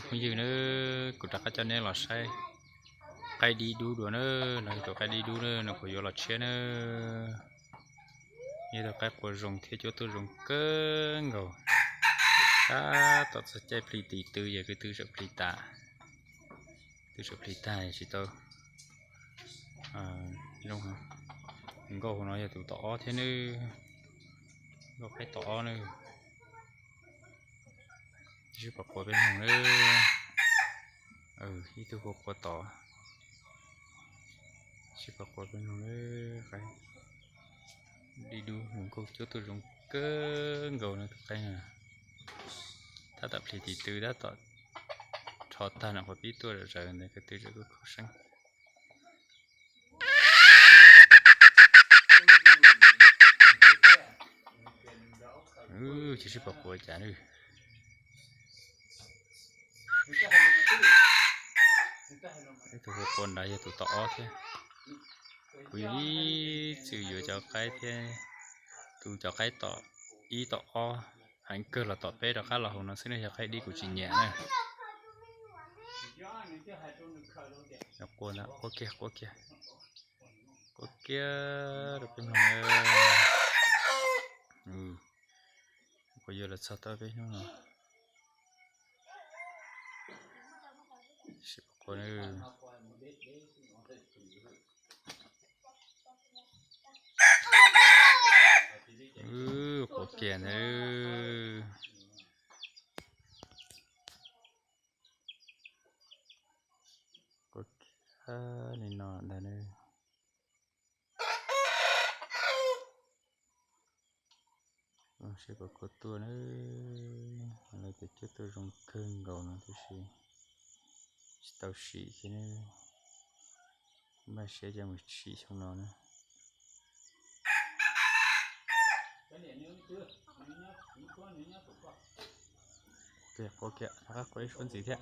Phooj ywg na, kuv rov qab coj neb los saib qaib dib dub dua na. No yog tus qaib dib dub na, nws kuj yuav los tshiab na. Yog tus qaib qua zoo thiab cuab tuaj zoo kawg nkaus. Tab tom txog caij plis tis tw ces kwv tw txawm plis tas. Kwv tw txawm plis tag tsis tau zoo. Nkauj hauv no yog tus tom ob thiab nawb. Nkauj qaib tom ob nawb. Sib pom qua peb mloog nawb. Ib tug qua qua tod. Sib pom qua peb mloog nawb. Qaib dib dub, hluas nkauj cuab tuaj zoo kawg nkaus no tus qaib na. Tab tom plis tis tw tab tom rho tag no qhuav pib tuaj zom zaws ntawd ko tw zam kuj khaub seeb. Ces sib pom qua cas lawm. Ib tug qua qua ntawd yog tus tom ob thiab. Kuv yuav ib txwm yuav cov qaib thiab, tus cov qaib tom ib tom ob, heev kawg los tom peb rov qab los hauv no xwb ne, yog qaib dib kuv tsis nyiam na. Qua ntawd, qua kiag, qua kiag, qua kiag rau peb mloog. Kuv yuav los txog tau peb hnub no. Sib pom qua na. Qua kiag ntawd. Qua kiag li no ntag nawb. Sib pom qua tuaj na. Lawv tus cuab tuaj zoo kawg nkaus no tab sis tsis tau sim thiab ne. Npaj siab coj mus sim xyoo no na. Qua kiag, rov qab qua ib suab ntxiv thiab.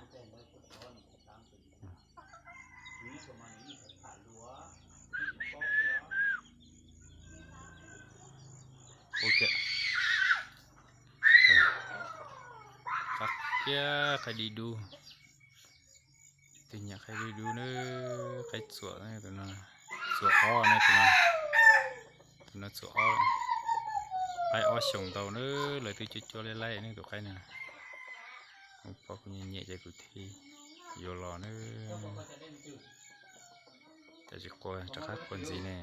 Qua kiag, qaib dib dub. Tus nyiam qaib dib dub na, qaib txuam, txuam ob na tus no. Tus no txuam ob, qaib ob xyoos ntau na, lawv twb cuab cuab laib laib ne tus qaib no. Kuv pom kuv nyiam nyiam ces kuv thiaj yuav los na. Tab sis qua rov qab qua ntxiv ne.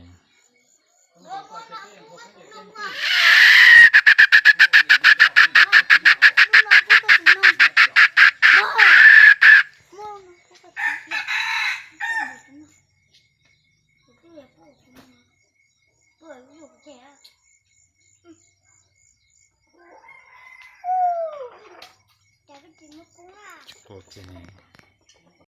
Qua kiag ne.